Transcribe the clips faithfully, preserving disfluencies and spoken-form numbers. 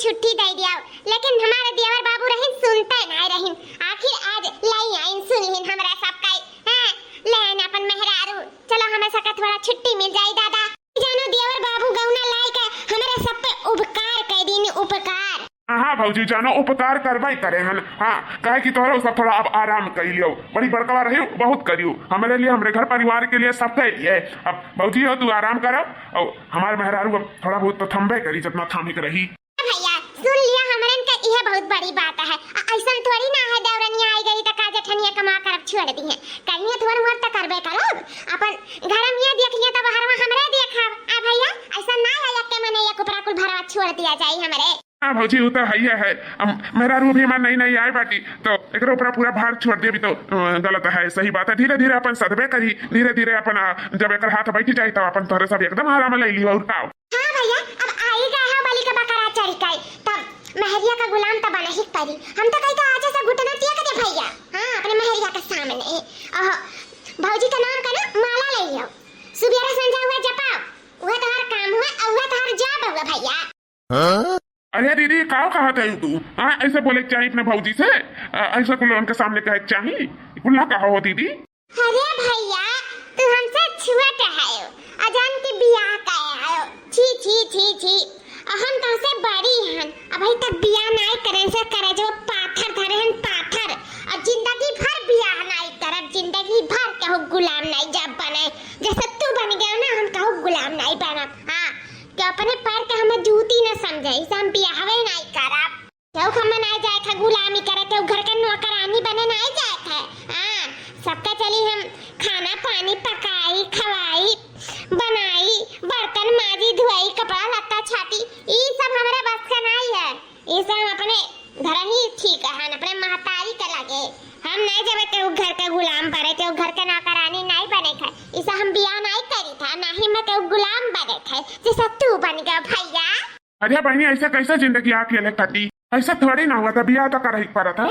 छुट्टी दे दिया, लेकिन हमारे देवर बाबू रहिन सुनते नहीं रहिन। आखिर आज लाई आइन सुन लिहिन हमरा सबका, हाँ, ले आइन अपन मेहरारू। चलो, हमें सबका थोड़ा छुट्टी मिल जाई दादा। जानो देवर बाबू गौना लाई के हमारे सब पे उपकार कर दीन, उपकार। हाँ, हाँ भौजी जानो, उपकार करबे करे हन। हाँ, काहे कि तोहरो सब थोड़ा अब आराम कर लियो, बड़ी बड़कवा रही, बहुत करियो हमरे लिए, हमरे घर परिवार के लिए, सबके लिए। अब भौजी हो, तू आराम करो, और हमार मेहरारू अब थोड़ा बहुत तो थम्बे करी, जितना थामे के रही। भैया, सुन लिया, हमरन का इहे बहुत बड़ी बात है। अ-, ऐसन थोड़ी ना है, देवरनिया आई गई त का जेठनिया कमा करब छोड़ दी है। कहिए थोड़ मोड़ त करबे करब। अपन घर में ये देख लिया त बाहर में हमरे देखब। आ भैया, ऐसा ना है, एक के मने एक ऊपरा कुल भरवा छोड़ दिया जाई हमरे। हाँ भौजी, वो तो है ही है। अब मेहरारू भी हमार नई नई आई बाटी, तो एकरो ऊपरा पूरा भार छोड़ देबी तो, अ, गलत है। सही बात है, धीरे धीरे अपन सधबे करी, धीरे धीरे अपन, अ, जब एकर हाथ बैठ जाई, तब अपन तोहरे सब एकदम आराम ले ली। और का? हाँ भैया, अब आई गए हो बलि के बकरा चरी काई, तब मेहरिया का गुलाम तब बना ही परी। हम तो कही तो आज से घुटना टिया के दे भैया। हाँ, अपने मेहरिया के सामने। ओहो, भौजी के नाम का ना माला ले लियो। सुबेरा संझा हुआ जपाओ, वह तोहर काम हुआ और वह तोहर जाब हुआ भैया। अरे दीदी, का कहत है तू? हाँ, ऐसे बोले के चाही अपने भौजी से, अ, ऐसे कुल उनके सामने कहे के चाही? कुल ना कहो हो दीदी। अरे भैया, तू हमसे छोट है, अजान के बियाह कहे आयो। छी, छी, छी, छी। और हम तुमसे बड़ी हन, अभी तक बियाह नाई करे से करे जो पाथर धरे हन, पाथर। और जिंदगी भर बियाह नाई करब, जिंदगी भर केहू गुलाम नाई जब बने। जैसे तू बन गयो ना, हम केहू गुलाम नाई बनब। हाँ, कि अपने पैर के हमें जूती न समझे, इसे हम बियाहवे नाई करब। केहू के हमें नाई जाए थे गुलामी करे, केहू घर के नौकरानी बने नाई जाए थे। हाँ, सबका चली हम खाना पानी पकाई, खवाई, बनाई, बर्तन माजी, धुआई, कपड़ा लत्ता छाटी, ई सब हमरे बस का नाई है। ई सब हम अपने घर ही ठीक है, अपने महतारी के लगे। हम नाई जबे केहू घर के गुलाम बने, केहू घर के नौकरानी नाई बने थे। ई सब हम बियाह नाई करी था, ना ही मैं केहू गुलाम बने थे, जैसे तू बन गया भैया। अरे बहनी, ऐसे कैसे जिंदगी अकेले कटी? ऐसे थोड़ी ना हुआ था, बियाह तो करही के पड़त है।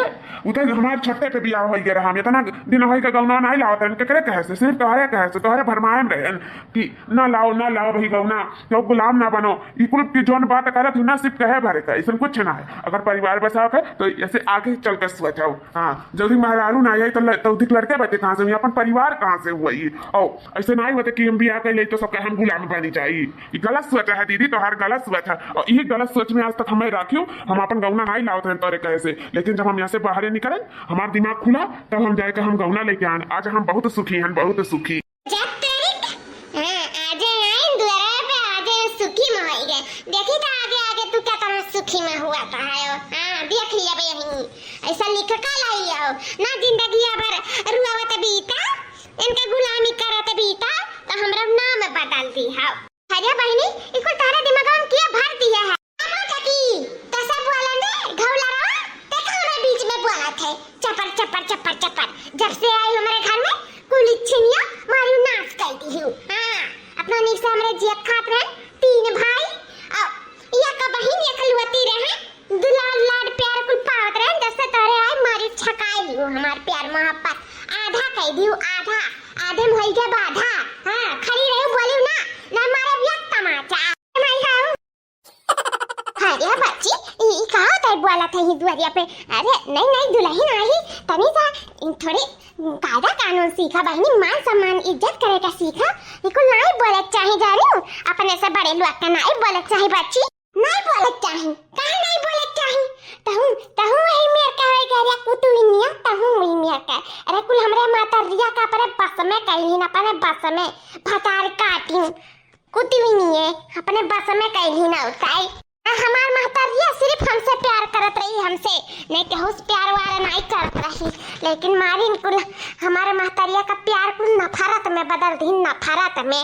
उ तो हमार छोटे पे बियाह हो गया रहा, हम इतना दिन हो गया गौना नहीं लावत रहन, केकरे कहे से? सिर्फ तोहरे कहे से, तोहरे भरमाए में रहन कि ना लाओ, ना लाओ भाई गौना, तो गुलाम ना बनो। ई कुल की जौन बात करत हूँ ना, सिर्फ कहे भरे का, ऐसन कुछ ना है। अगर परिवार बसाव है तो ऐसे आगे चल के सोचो। हाँ, जल्दी मेहरारू ना आई तो ल-, तो दिख लड़के बचे कहाँ से हुई, अपन परिवार कहाँ से हुआ ये? और ऐसे ना ही होते कि हम बियाह कर ले तो सबके हम गुलाम बनी जाई। ई गलत सोच है दीदी, तोहार गलत सोच है। और यही गलत सोच में आज तक हमें राखियो, हम अपन गौना नहीं लावत रहन तोरे कहे से। लेकिन जब हम यहाँ से बाहर निकलन, हमार दिमाग खुला, तब हम जाए के हम गौना लेके आन। आज हम बहुत सुखी हन, बहुत सुखी। जा तेरी, हाँ, आजे आइन दुआरा पे, आजे सुखी में होई गए। देखी तो आगे आगे तू क्या तरह सुखी में हुआ तो है। हाँ, देख लिया बे यहीं। ऐसा लिख का लाई लिया हो। ना जिंदगी अबर रुआवत बीता, इनके गुलामी करत बीता, तो हमरा नाम बदल दी है। अरे बहिनी, ई कुल तोहरे दिमागवा में किया भर दिया है? बाबू ठकी, तो सब बोलन रे, घौला रहो, ते का हमरे बीच में बोलत है? चपर, चपर, चपर, चपर। जब से आई हमरे घर में, कुल इच्छिनिया मारी नाश कर दी हूँ। हाँ, अपना नीक से हमरे जियत खात रहे, तीन भाई, और एक बहिन, एक लुअती रहे, दुलार लाड प्यार कुल पावत रहे, जब से तोहरे आई मारी छकाई लियो हमार प्यार मोहब्बत। आधा कह दियो, आधा, आधे में होई गया बाधा। हाँ, खड़ी रहो, बोलियो ना, ना मारे एक तमाचा। माई हाउ। अरे बच्ची, ई, ई का होता है बोला था ये दुआरिया पे? अरे नहीं, नहीं, दुल्हन आई, तनी सा थोड़ी कायदा कानून सीखा बहिनी, मान सम्मान इज्जत करे का सीखा। ई कुल नहीं बोले के चाही जानी, अपने से बड़े लोग का नहीं बोले के चाही बच्ची। नहीं बोले के चाही, काहे नहीं बोले के चाही? तहूँ, तहूँ वही मेर का होई गया कुतुइनिया, तहूँ वही मेर का। अरे कुल हमरे मातरिया का अपने बस में कहीं ना, अपने बस में भतार काटी। कुतुइनिये, अपने बस में कहीं ना उताई। आ हमार महतरिया सिर्फ हमसे प्यार करत रही, हमसे, नहीं केहू से प्यार वार नहीं करत रही, लेकिन मारिन कुल हमारे महतरिया का प्यार कुल नफरत में बदल दी, नफरत में।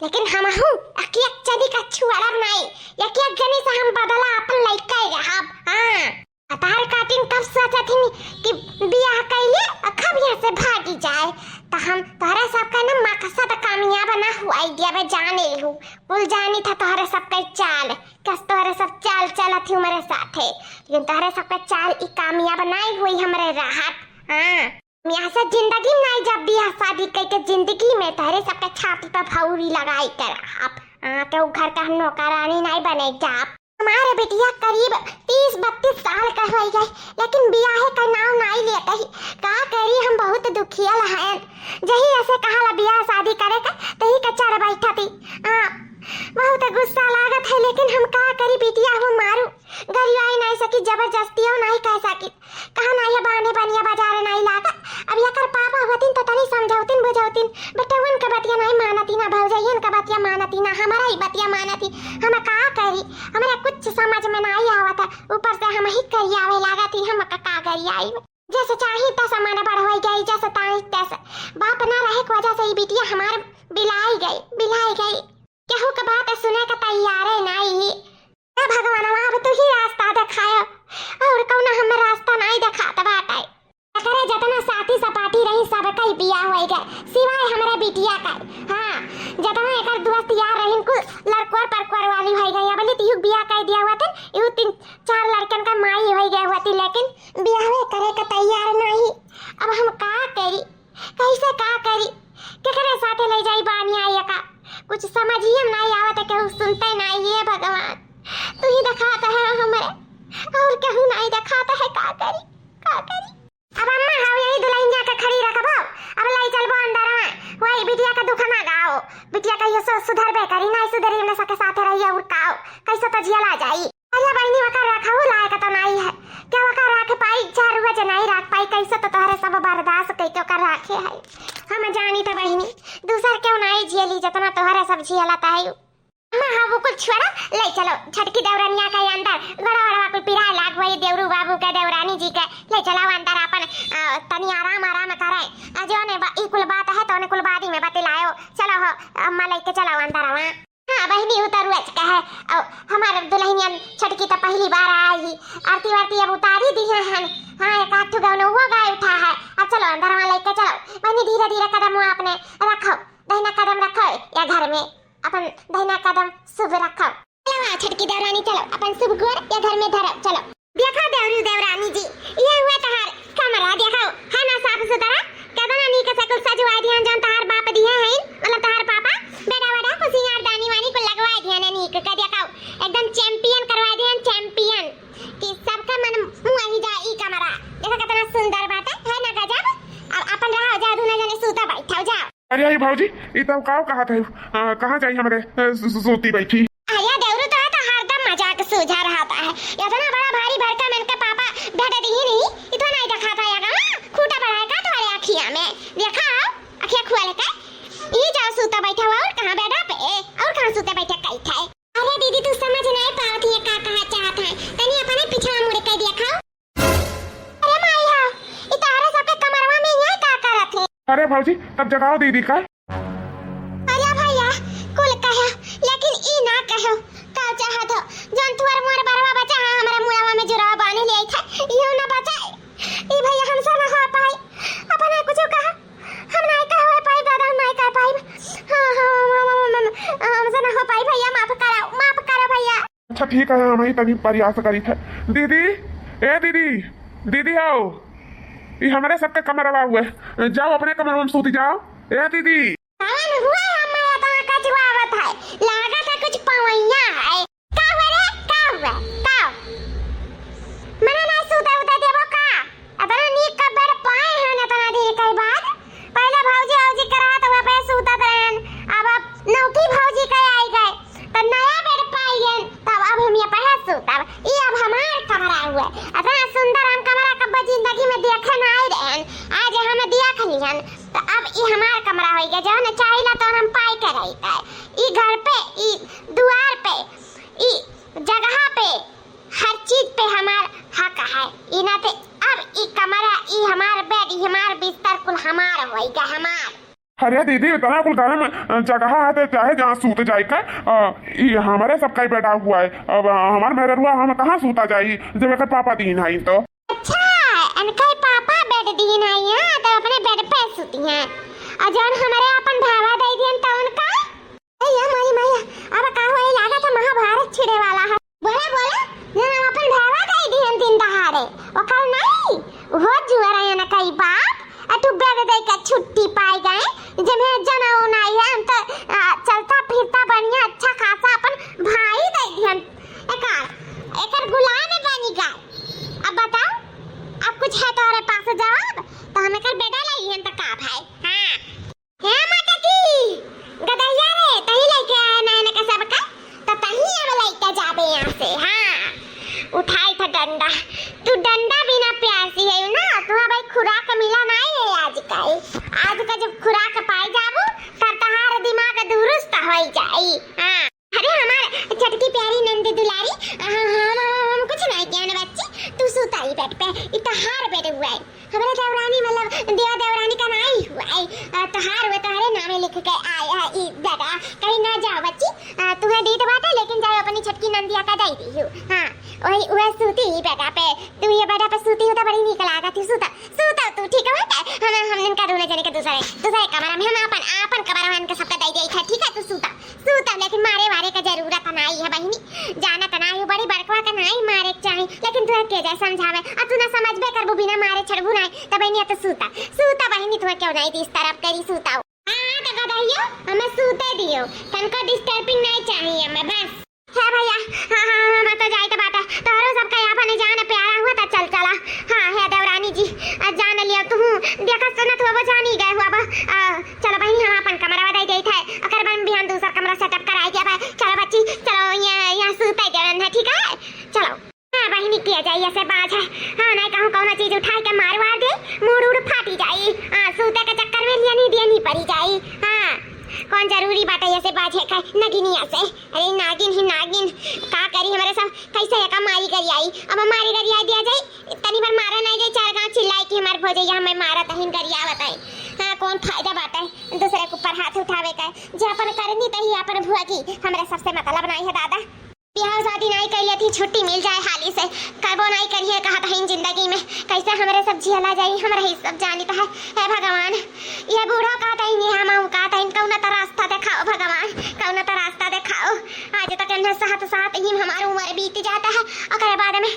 लेकिन हमहू एक एक जनी का छुअरब नहीं, एक एक जनी से हम बदला अपन लइका रहब। हाँ, आधार कार्डिन कब सोचत हन कि बियाह कैले और कब यहाँ से भागी जाए, तो हम तोहरा सबका ना मकसद कामयाब ना हुआ दिया, मैं जाने हूँ, कुल जानी था तोहरे सबके चाल, कस तोहरे सब चाल चलत ही हमारे साथे, लेकिन तोहरे सबके चाल ई कामयाब नहीं हुई हमरे राहत। हाँ, हम यहाँ से जिंदगी में नहीं जब बियाह शादी कई के जिंदगी में तोहरे सबके छाती पर फौरी लगाई कर आप, हाँ, तो घर का नौकरानी नहीं बने जाब। हमारे बिटिया करीब तीस बत्तीस साल का होइ गए, लेकिन बियाहे का नाव नाई लेत ही। का करी, हम बहुत दुखियल हैं। जही ऐसे कहाला बियाह शादी करे का, तही का चढ़ बैठा थी। हाँ, बहुत गुस्सा लागत है, लेकिन हम का करी, बिटिया हो मारू, गरियाई नाई सकी, जबरदस्तियों नाई कह सकी। कहा नाई है बाने बनिया बाजार नाई लागा। अब एकर पापा होतिन तो तनी समझौतिन बुझौतिन, बेटवन का बतिया नाई मानती ना, भौजैयन का बतिया मानती ना, हमारा ही बतिया मानती। हम का करी, हमरा कुछ समझ में नाई आवत है, ऊपर से हम ही करियावे लागत ही, हम का, का करियाई। जैसे चाही तैसे मन बढ़ होइ गई, जैसे ताई तैसे। बाप ना रहे के वजह से ई बिटिया हमार बिलाई गई, बिलाई गई। केहू के बात सुने के तैयारे नाई। हे भगवानवा, अब तू ही रास्ता देखायो, और कौनो हमें रास्ता नाई देखात बाटे। एकरे जतना साथी सपाटी रही, सबका ही बियाह होइ गए, सिवाय हमरे बिटिया का। हाँ, जतना एकर दोस्त यार रहिन, कुल लड़कोर परकोर वाली होइ गई। अबले तियुक बियाह कर दिया हुआ था, यू तीन चार लड़कन का माई होइ गए हुआ थी, लेकिन बियाहवे करे के तैयार नाई। अब हम का करी? कैसे का करी? केकरे साथे ले जाई बानिया एका? कुछ समझिए में नाई आवत है, केहू सुनते नाई। हे भगवान, तू ही देखात है हमरे, और केहू नाई देखात है। का करी, का करी? अब अम्मा हाउ यही दुल्हनिया के खड़ी रखबो, अब ले चलबो अंदर में, वही बिटिया का दुख ना गाओ। बिटिया कहियो सो सुधरबे करी, नाई सुधरी, हमने सके साथे रहिए और काओ, कैसे तो जियला जाई। अरे बहिनी, ओकर रखहू लायक तो नाई है। क्या ओकर राख पाई? चार रोज नाई राख पाई, कैसे तो तोहरे सब बर्दाश्त कई के ओकर राखे है। हम जानी तो बहिनी, दूसर केहू नाई जियली, जतना तोहरे सब जियला ताई। अम्मा, हाँ, वो कुल छोड़ा, ले चलो छोटकी देवरनिया के अंदर, गड़ा वड़वा कुल पिराए लाग हुआ, ये देवरू बाबू के, देवरानी जी के, ले चलाओ अंदर अपन, अ, तनी आराम, आराम करे। अ, जो ने बा-, ई कुल बात है तो ने कुल बादी में बतलायो। चलो हो, अम्मा लेके चलाओ अंदर आवा। हाँ बहिनी, उ तो रोज का है। और हमार दुल्हनिया छोटकी तो पहली बार आई ही। आरती वारती अब उतारी दी है हन। हाँ, एक आध ठो गौनउओ गाय उठा है। अब चलो अंदर वहाँ लेके चलो। बहिनी, धीरे धीरे कदम हुआ अपने रखो। दहिना कदम रखो या घर में। अपन दहिना कदम शुभ रखो। चलो हाँ, छोटकी देवरानी, चलो अपन शुभ गोर या घर में धरो। चलो। देखा देवरू देवरानी जी, ये हुआ तहार कमरा, देखो, है ना साफ सुथरा? केतना नीक से कुल सजवा दिहन, जौन तहार बाप दिहे हैं, मतलब तहार पापा, बेडा वेडा, कुल सिंगार दानी वानी कुल लगवा दिहन नीक के, देखो, एकदम champion करवा दिहन, champion, कि सबका मन मुआ ही जाए ई कमरा। देखो केतना सुंदर बाटे, है ना गजब? अब अपन रहो, जाओ, दुनो जने सूता बैठो, जाओ। अरे आई भौजी, ई तब काव कहत है? आ, कहाँ जाई हमरे, अ, सु-, सु-, सूती बैठी? अरे देवरू, तोरा तो हरदम मजाक सूझा रहता है। इतना बड़ा भारी भरकम इनके पापा भेट दिही नहीं, इतना नहीं देखा था या गाँव, खूंटा पड़ा है का तुम्हारे अखिया में? देखा हो, अखिया खोल के। ई जाओ सूता बैठा हुआ, और कहाँ बेडा पे, और कहाँ सूते बैठे कही थे? अरे दीदी, तू समझ नहीं पावत है का कहा चाहत है, तनी अपने पीछे मुड़ के देखा। अरे माई हो, ई तोहरे सबके कमरवा में यहाँ का करत है? अरे भौजी, तब जगाओ दीदी का। अरे भैया, कुल कहो, लेकिन ई ना कहो, का चाहत हो? जौन तुअर मुअर बरवा बचा है, हमरा मुड़वा में जुड़वा बांधे ले आई था, इहो ना बचा। ई भैया हमसे ना हो पाई, अपने कुछ कहा, हम नहीं कह पाई दादा, हम नहीं कह पाई। हाँ, हाँ, हम, हम, हम, हम, हमसे ना हो पाई भैया, माफ करो, माफ करो भैया। अच्छा ठीक है, हम ही तनी प्रयास करी थे। दीदी, ए दीदी, दीदी आओ, ई हमरे सबके कमरवा हुए, जाओ अपने कमरवा में सूती जाओ। ए दीदी। कौन हुआ हमें इतना कचुआवत है? लागत है कुछ पवैया है। का हुआ रे? का हुआ? का? मने ना सूते उते देबो का? इतना नीक का बेड पाए हैं इतना दिन के बाद। पहले भौजी औजी के रहत हुआ पे सूतत रहन, अब, अब नौकी भौजी के आई गए, तो नया बेड पाई गए, तब अब हम ये पहले सूतब। ई अब हमार कमरा हुआ, इतना सुंदर हम कमरा कब्बो जिंदगी में देखे ना आई रहन, आज हम देख लिहन, तो अब ई हमार कमरा होई गए, जौन चाहिला तो हम पाई के रही। ई घर पे, ई दुआर पे, ई जगह पे, हर चीज पे हमार हक है। ई नाते अब ई कमरा, ई हमार बेड, ई हमार बिस्तर कुल हमार होई गए, हमार। अरे दीदी, इतना कुल घर में, अ, जगह है तो चाहे जहाँ सूत जाए का, अ, ई हमारे सबका ही बेडा हुआ है। अब, अ, हमार मेहररुआ हम कहाँ सूता जाई जब एकर पापा दीन है तो? अच्छा, इनका ही पापा बेड दीन है यहाँ तो अपने बेड पे सूती हैं। और जौन हमारे अपन भावा दे दियन तो उनका ए या माई, माई, अब का होए, लागत है महाभारत छिड़े वाला है। बोला, बोला, जौन अपन भावा दे दिहन दिन दहाड़े, ओकर नहीं, वो जुअर है ना कई बाप, आ तू बेद दे के छुट्टी पाई गए, जिन्हें जनऊ नहीं है, हम तो, आ, चलता फिरता बढ़िया अच्छा खासा अपन भाई दे दिहन। एकार, आज का जब खुराक पाई जाबू, तब तहार दिमाग दुरुस्त होई जाई। हाँ। अरे हमार छोटकी प्यारी नंद दुलारी, हम, हम, हम, हम कुछ नहीं किया ना बच्ची, तू सूता ही बेड पे, ई तहार बेड हुआ है। हमरे देवरानी मतलब देवा देवरानी का नाई हुआ है, आ, तहार हुआ, तहारे नामे लिख के आया है ई बेडवा, कहीं ना जाओ बच्ची। आ, तुहे दीत बाटे, लेकिन जाओ अपनी छोटकी नंदिया का दे दी हो। हाँ, वही वह सूती ही बेडवा पे, तू ये बेडवा पे सूती हो तो बड़ी नीक लागत ही। सूता, सूता तू, ठीक है? हम, हमने का दोनों जने के दूसरे, दूसरे कमरा में, हम आपन, आपन कमरा में इनके सबका दे दी था, ठीक है? तू सूता, सूता, लेकिन मारे वारे का जरूरत नाई है बहिनी, जानत नाई हो, बड़ी बड़कवा का नाई मारे के चाही, लेकिन तुहे के जाए समझावे, आ तू ना समझबे करबू, बिना मारे छड़बू नाई, त बहिनी, आ तो सूता, सूता बहिनी, तुहे क्यों नाई दी इस तरफ करी, सूता। हाँ, हाँ, तो गदहियो, हमें सूते दियो, तनको disturbing नहीं चाहिए हमें, बस। हे भैया, हाँ, हाँ, हाँ, मैं तो जाइत बाटे, तोहरो सबका यहाँ पर जान प्यारा हुआ था, चल चला। हाँ, हे देवरानी जी, आ जान लियो तू, देखा सुनत हुआ, वो जानी गए हुआ बा। आ, चलो बहिनी, हम अपन कमरा दे देत है, ओकर बाद बिहान दूसर कमरा setup कराई दिया बा। चलो बच्ची, चलो, यहाँ, यहाँ सूते देवन है, ठीक है? चलो। हाँ बहिनी, किया जाई ऐसे बाज है। हाँ, नहीं कहूँ कौनो चीज उठाई के मार वार दे, मूड़ उड़ फाटी जाई। हाँ, सूते के चक्कर में लिया नहीं दिया नहीं पड़ी जाई। हाँ, कौन जरूरी बात है ऐसे बाज है का नगिनिया से? अरे नागिन ही नागिन, का करी हमरे सब, कैसे एका मारी गरियाई? अब मारी गरियाई दिया जाई, तनी भर मारा नहीं जाई, चार गाँव चिल्लाई कि हमार भौजैया हमें मारा तहिन गरियावत है। हाँ, कौन फायदा बाटे दूसरे के ऊपर हाथ उठावे का? जे अपन करनी तही अपन भुआ की, हमरे सबसे मतलब नहीं है दादा। बियाह शादी नाई कइले थी, छुट्टी मिल जाए हाली से, करबो नाई करिए कहत हईन जिंदगी में, कैसे हमरे सब जियला जाई, हमरा ही सब जानित है। हे भगवान, ये बूढ़ो कहत हईन, ये हमहू कहत हईन, कौनो तो रास्ता देखाओ भगवान, कौनो तो रास्ता देखाओ। आज तक इन्हें सहत सहत ही हमार उम्र बीत जाता है, ओकरे बाद में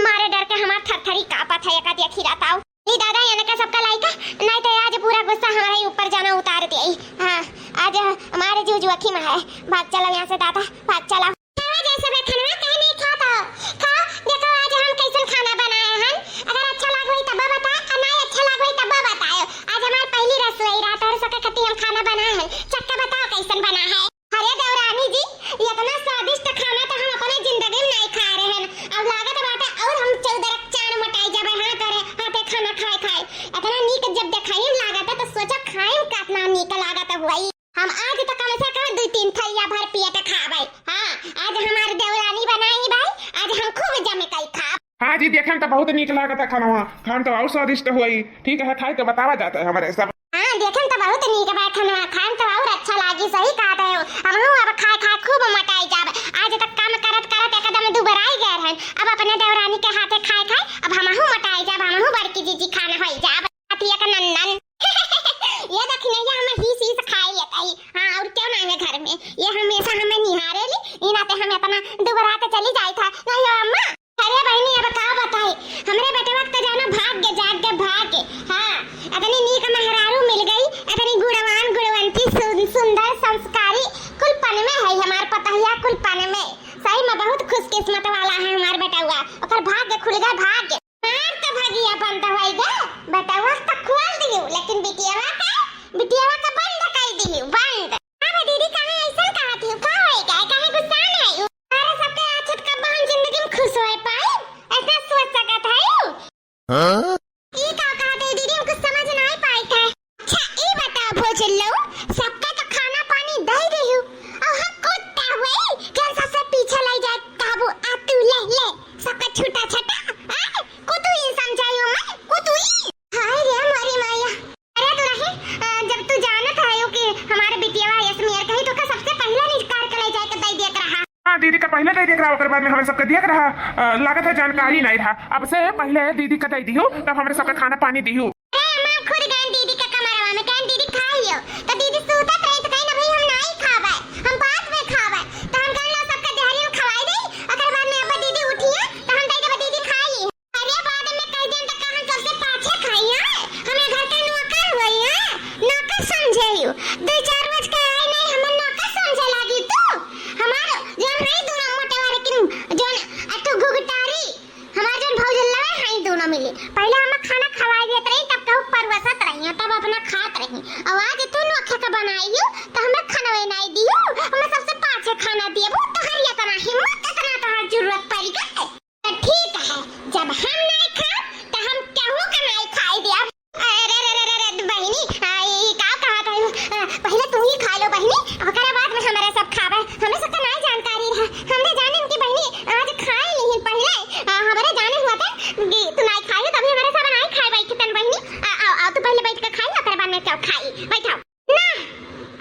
मारे डर के हमार थरथरी कांपत है, एका देखी रहता हूँ। ई दादा, इनका सबका लाइका, नहीं तो आज पूरा गुस्सा हमारे ही ऊपर जाना उतार दे। हाँ, आज हमारे जो जुआखी में है। भाग चलो यहाँ से दादा, भाग चलो। खावा जैसे बे खनवा काहे नहीं खात हो? खाओ, देखो आज हम कैसन खाना बनाए हैं। अगर अच्छा लाग होई तब बताओ, और नहीं अच्छा लाग होई तब बताओ। आज हमार पहली रसोई रात और सबके खातिर हम खाना बनाए हैं। चख के बताओ कैसन बना है। अरे देवरानी जी, इतना स्वादिष्ट खाना तो हम अपने जिंदगी में नहीं खाए रहे हैं। अब लागत बाटे और हम चौदह चार मोटाई जाबे, हाँ, तोरे हाथे खाना खाए खाए। इतना नीक जब देखाई लागत है तो सोचो खाए में कितना नीक लागत हुई। हम आज तो कम से कम दो तीन थरिया भर पेट खाबे। हाँ, आज हमार देवरानी बनाई भाई, आज हम खूब जम के खाब। हाँ जी, देखे में तो बहुत नीक लागत है खानवा, खान तो और स्वादिष्ट हुई। ठीक है, खाए के बतावा जाता है हमारे सब। हाँ, देखे में तो बहुत नीक बा खानवा, खान तो और अच्छा लागी, सही कहत हो। हमहू अब खाए खाए खूब मोटाई जाब। आज तक काम करत करत एकदम दुबराई गए रहन, अब अपने देवरानी के हाथे खाए खाए अब हमहू मोटाई जाब, हमहू बड़की जीजी खान होई जाब। अतिया का नन्नन। ये देखी नहीं, ये हमें हीस हीस खाए लेत आई। हाँ, और क्यों ना है घर में, ये हमेशा हमें निहारे ली, ई नाते हम इतना दुबरा के चली जाई था, नहीं हो अम्मा? अरे बहिनी, अब का बताई, हमरे बेटवा के तो जानो भाग्य जाग के भाग्य। हाँ, इतनी नीक मेहरारू मिल गई, इतनी गुणवान गुणवंती, सुन-, सुंदर, संस्कारी, कुल पन में है हमार पतहिया, कुल पन में। सही में बहुत खुशकिस्मत वाला है हमार बेटवा, ओकर भाग्य खुल गए, भाग्य। हमार तो भगिया बंद होई गे, बेटवा तो खोल दियो, लेकिन बिटियावा का, बिटियावा का बंद कर दियो, बंद। अबे दीदी, काहे ऐसन कहत हो? का होई गए? काहे गुस्सा में हो? अरे, सबके आछत कब हम जिंदगी में खुश होए पाई? ऐसा सोच सकत है? हाँ? ई का कहत हो दीदी, हम कुछ समझ नहीं पाई थे। अच्छा, ई बताओ भोजन लो, सबका तो खाना पानी दे रही हूँ, और हम कुत्ता हुए कि हम सबसे पीछे ले जाए काबू, आ तू ले, ले, सबका छूटा छटा, हाँ? कुतुई समझाई हो मैं, कुतुई। हाय रे मोरी माया, अरे दुराही, अ, जब तू जानत है कि हमारे बिटिया यस मेयर कही तो का सबसे पहले निकाल के ले जाए के दे दिया रहा। हाँ, दीदी का पहले दे दिया रहा, ओकर बाद में हमें सबके दिया रहा। अ, लागत है जानकारी नहीं रहा। अब से पहले दीदी का दे दियो, तब हमरे सबके खाना पानी दियो। अरे अम्मा, खुद गए दीदी के कमरवा में, कहें दीदी खाइयो, तो दीदी सूतत रही तो कहीं ना भाई हम नहीं खाबे, हम बाद में खाबे, तो हम कहला सबके देहरी में खवाई दे, ओकर बाद में अब दीदी उठिए तो हम दे देबे दीदी खाई। अरे बाद में कह देन त का हम सबसे पाछे खाई, हाँ? हमें घर के नौकर होई, हाँ? नौकर समझे यू। दो चार रोज के आई नहीं, हमें नौकर समझे लागी तू? हमार जौन है दोनों मोटे वाले की जौन अटू घुघटारी, हमार जौन भौजलवे है दोनों मिली। पहले हम खाना खवाई देत रही, तब कहू परवसत रही, तब अपना खात रही। और आज तू नौखे के बनाई यू, तो हमें खनवे नहीं दियो, हमें सबसे पाछे खाना दियो। वो तोहर इतना हिम्मत, इतना तोहर जरूरत पड़ गई। तो ठीक है, जब हम नहीं खाब, तो हम केहू के नहीं खाई देब। अरे रे रे रे रे, बहिनी, आ, बैठाओ। ना,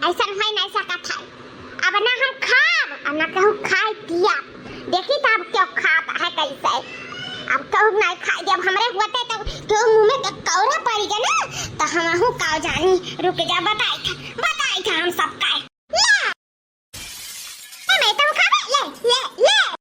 अइसन होइ नाहीं सकत है। अब ना हम खाब, अउर ना केहू खाए दिया। देखी त अब केहू खात है कइसे। अब केहू नाहीं खाए दिया। अब हमरे होते त केहू मुँह में के कौरा पड़ी गए ना, त हमहू का जानी। रुक जा, बताई था, बताई था हम सब का। ला, ए, मैं तो खाबे, ले, ले, ले।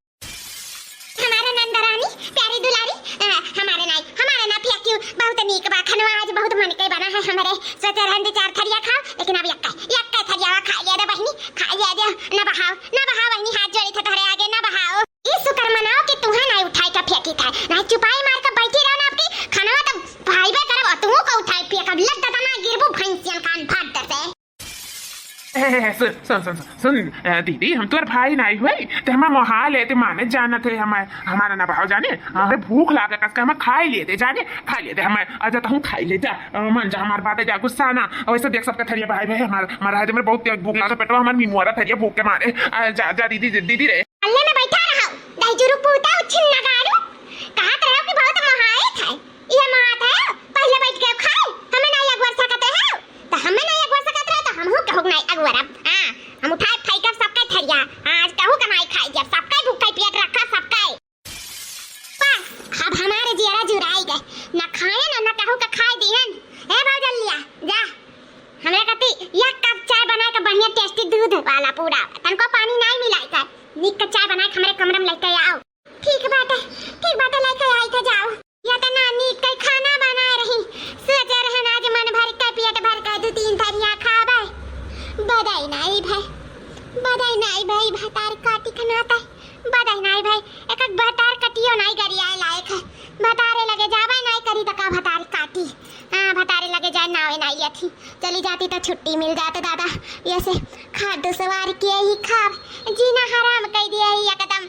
हमारे नंदरानी, प्यारी दुलारी, अ, हमारे नाई, हमारे ना पिया क्यों, बहुत नीक बा, खनवा आज बहुत मन के बना है हमरे, सोचे रहन दे चार थरिया खाओ, लेकिन अब यक्का, यक्का थरिया खा लिया दे बहिनी, खा लिया दे, ना बहाओ, ना बहाओ बहिनी, हाथ जोड़ी थे तोहरे आगे, ना बहाओ। ई शुक्र मनाओ कि तुहे नाई उठाई के फेंकी था, नाई चुपाई मार के बैठी रहो ना, आपकी खनवा तो भाई बे करब, और तुहू को उठाई फेंकब, लग दादा ना गिरबू भैंसियन कान फाट दे से। ए, सुन, सुन, सुन, सुन, सुन, ए, दीदी, हम तोर भाई नाई हुई, ते हमार मोहाल है, ते माने जानत है, हमार, हमारा ना भाव जाने, हमें भूख लागे, कस के हमें खाई लिए दे, जाने, खाई लिए दे, हमें, अच्छा, तहूँ खाई ले जा, अ, मन जा, हमार बात है, जा, गुस्सा ना, वैसे देख सबके थरिया भाई, भाई, हमार, हमार आज हमरे बहुत तेज भूख लागे, पेटवा हमार मिमुआरा थरिया भूख के मारे, अ, जा, जा, दीदी, दीदी रे। अल्ले में बैठा रहो, दही जुरुक पूता उच्छिन नगाड़ू, कहत रहो कि बहुत मोहाए खाए। ये मात है, पहले बैठ के खाओ, हमें नाई अगुवर सकत है, तो हमें नाई अगुवर सकत रहे, तो हमहू केहू नाई अगुवरब। हाँ, हम उठाए फेंकब सबके थरिया, हाँ, आज केहू के नाई खाई दिया, सबके भूखे पेट रखा, सबके। बस, अब हमारे जियरा जुराई गए, न खाए न, न केहू के खाए दिहन। ए भौजलिया, जा, हमरे कती एक कप चाय बनाए के बढ़िया tasty दूध वाला पूरा, तनको पानी नाई मिलाए के, नीक के चाय बनाए के हमरे कमरे में लेके आओ। ठीक बाटे, ठीक बाटे, लेके आई थे जाओ। या त नानी कई खाना बनाए रही, सोचे रहन आज मन भर के, पेट भर के दू तीन थरिया खाबे। बदाई नाई भाई, बदाई नाई भाई, भतार काटी के नाता। बदाई नाई भाई, एक एक भतार कटियो नाई गरियाए लायक है। भतारे लगे जाबे नाई करी त का भतार काटी। हाँ, भतारे लगे जाए नावे नाई अथी। चली जाती त छुट्टी मिल जात दादा। ये से खाद सवार के ही खाब, जीना हराम कई दिया ही एकदम।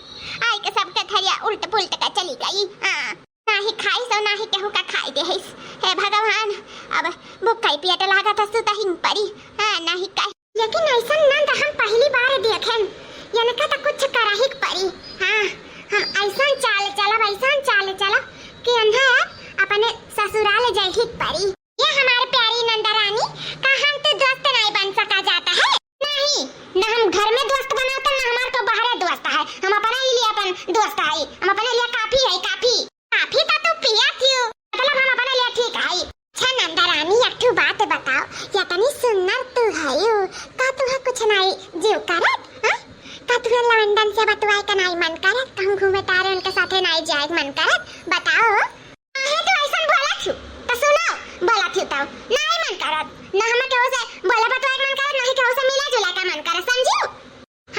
आई के सबके थरिया उल्ट पुल्ट के चली गई। हाँ, नाही खाइस और नाही केहू का खाए देहिस। हे भगवान, अब भूखा ही पेट लागत है, सुतहिन परी। हाँ, नाही कही। लेकिन ऐसन नंद हम पहली बार देखेन। इनका तो कुछ करहिक परी। हाँ, हम ऐसन चाल चलब, ऐसन चाल चलब कि इन्हें अपने ससुराल जाहिक परी। ये हमारे प्यारी नंदा रानी, का हम तो दोस्त नहीं बन सका जाता है? नहीं, ना हम घर में दोस्त बनाते, ना हमारे तो बाहर दोस्त है। हम अपने ही लिए अपन दोस्त है, हम अपने लिए काफी है, काफी। काफी तो तू पिया क्यों? मतलब हम अपने लिए ठीक है। अच्छा नंदा रानी, एक ठो बात बताओ, इतनी सुंदर तू है यू, का तुहे कुछ नहीं जीव करत? हाँ? का तुहे लवंडन से बतवाए का नहीं मन करत? कहूँ घूमे तारे उनके साथे नहीं जाए मन करत? बताओ। काहे तू ऐसन बोलत हू? त सुनो, बोलत हू तब। नाई मन करत। ना हमें केहू से बोले बतवाए के मन करत, ना ही केहू से मिले जुले का मन करत, समझू?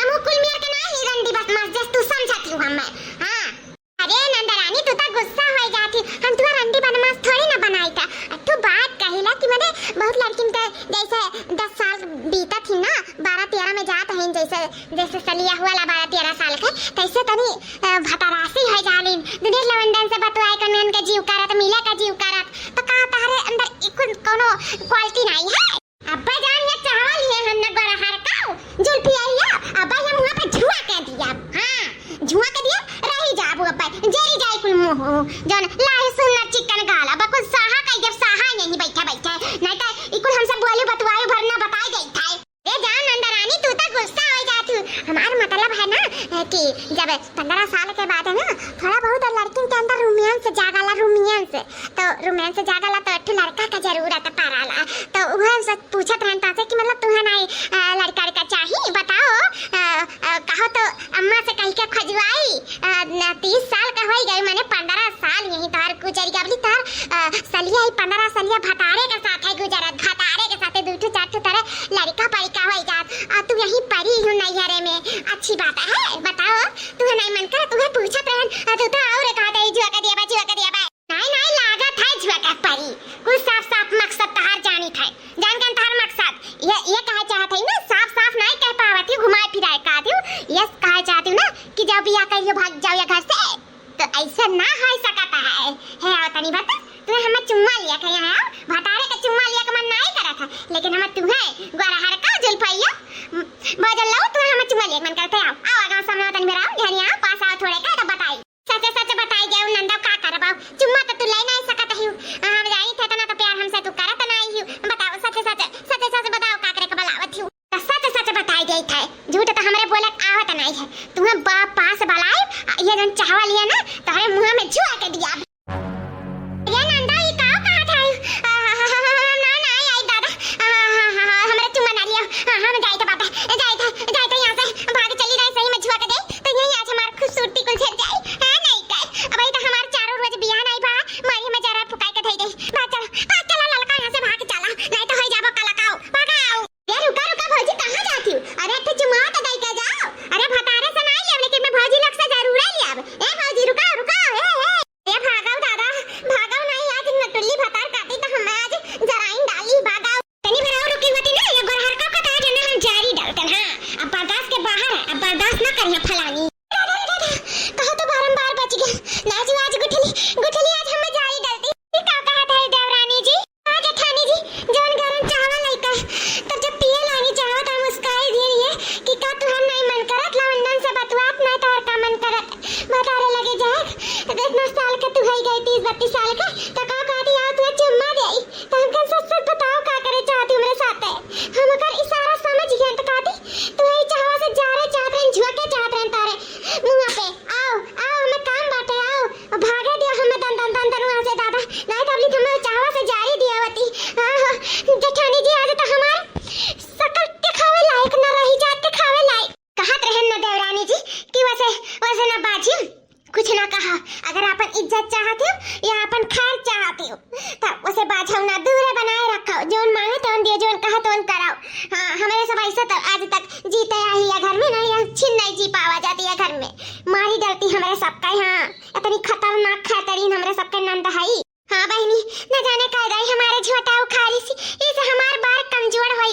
हम उ कुल मेर के नाई ही रंडी बदमाश, जस तू समझत हू हमें। हाँ। अरे नंदरानी, तू त गुस्सा हो जात ही। हम तुहार रंडी बदमाश थोड़ी ना बनाई था। आ तू बात कहिला कि मने बहुत लड़किन के जैसे दस साल बीतत ही ना, बारह तेरह में जात हैं जैसे जैसे सलिया हुआ ला बारह तेरह साल के, तैसे तनी, अ, भतरासी है जालिन। दुनिया लवंडन से बतवाए का उनके जीव करत, मिले का जीव करत। तो का तहरे अंदर ई कुल कोनो quality नहीं है? अब्बा जान ये चावल ये हम न गोरहर का जुल्फी आई है। अब्बा ये मुँह पे झुआ के दिया। हाँ, झुआ के दिया, रही जाबू अब्बा। जेरी जाई कुल मुँह, जौन लाही सुन्नर चिकन गाल। अब्बा कुल साहा कही जब साहा यहीं बैठे बैठे। नहीं तो ई कुल हमसे बोली बतवाई भर ना बताई गई था। ए जान नंदरानी, तू तो गुस्सा हो जात हू। हमार मतलब है ना, अ, कि जब पन्द्रह साल के बाद है ना, थोड़ा बहुत लड़किन के अंदर romance जागला, romance। तो romance जागला तो एक ठो लड़का का जरूरत पड़ाला। तो उहे हम सब पूछत रहन तासे कि मतलब तुहे नाई, अ, लड़का, लड़का चाही, बताओ, अ, अ, कहो तो अम्मा से कही के खोजवाई। अ, न, तीस साल का होई गई, माने पन्द्रह साल यहीं तोहर गुजर गया। अबली तोहर, अ, सलिया ही पन्द्रह सलिया भतारे के साथ है गुजरत, भतारे के साथे दू ठो चार ठो तोहरे लड़का परिका होई जात। आ तू यहीं परी हूँ नैहरे में, अच्छी बात है, बताओ, तुहे नहीं मन कर, तुहे पूछत रहन, आ तू तो और कहा दे जुआ के दिया बा, जुआ के दिया बा। नहीं, नहीं, लागत है जुआ के परी, कुछ साफ साफ मकसद तोहार जानी था, जान गन तोहार मकसद, ये, ये कहे चाहत है ना, साफ साफ नहीं कह पावत ही, घुमाए फिराए का दियो, ये कहे चाहत हूँ ना, कि जाओ बियाह करियो, भाग जाओ ये घर से। तो ऐसे ना हो सकता है। हे आओ तनी बता, तू हमें चुम्मा लिया के यहाँ आओ, भतारे के चुम्मा लिया के मन नहीं करत है, लेकिन हमें तू है गोरहर का जुल्फैया, म, बजल लो, तू हमें चुम्मा लिया के मन करत है, आओ, आओ आगा सामने तनी मेरा आओ, घर यहाँ पास आओ थोड़े का, तब बताई। सच सच बताई जाओ नंदा, का करबा, चुम्मा तो तू ले नहीं सकत है, हम जानी थे इतना तो प्यार हमसे तू करत नहीं ही, बताओ सच सच,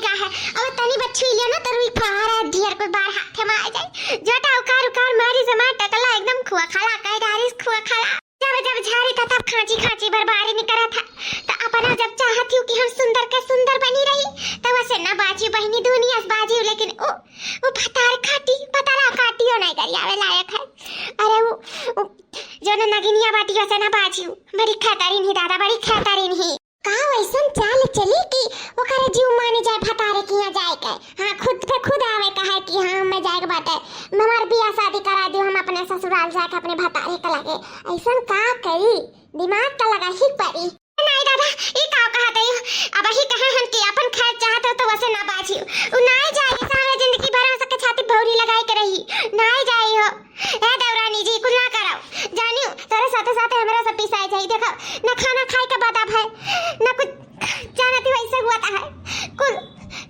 का है, अब तनी बच्ची लिया ना, तो रुई फारा ढेर कोई बार हाथे में आ जाए। जोटा उखार उखार मारी से मार टकला एकदम खुआ खाला, कह डारिस खुआ खाला। जब जब झारी था तब खांची खांची बरबारी निकरा था। तो अपना जब चाहत हूँ कि हम सुंदर के सुंदर बनी रही, तो वैसे ना बाजी बहनी दुनिया से बाजी, लेकिन ओ, ओ भतार खाटी, भतारा खाटी हो नहीं करी आवे लायक है। अरे वो, वो जो ना नगिनिया बाटी वैसे ना बाजी, बड़ी खतरीन ही दादा, बड़ी खतरीन ही। का वैसन चाल चली कि ओकरे जीव माने जाए भतारे किहाँ जाए के? हाँ, खुद पे खुद आवे कहे कि हाँ, हमें जाए के बाटे, हमार बियाह शादी करा दियो, हम अपने ससुराल जाके अपने भतारे के लगे। ऐसन का करी? दिमाग का लगा ही पड़ी। नहीं दादा, ई का कहा तई? अब ही कहे हम कि अपन खाए चाहत हो तो वैसे ना बाझी। उ नाई जाई, सारा जिंदगी भर हम सबके छाती भौरी लगाए के रही। नाई जाई हो। ए देवरानी जी, कुल ना करो। जानियो, तोरे साथे साथे हमरा सब पिसाए जाई। देखो, ना खाना खाए के बाद अब है, ना कुछ जानती वैसे हुआ था है। कुल,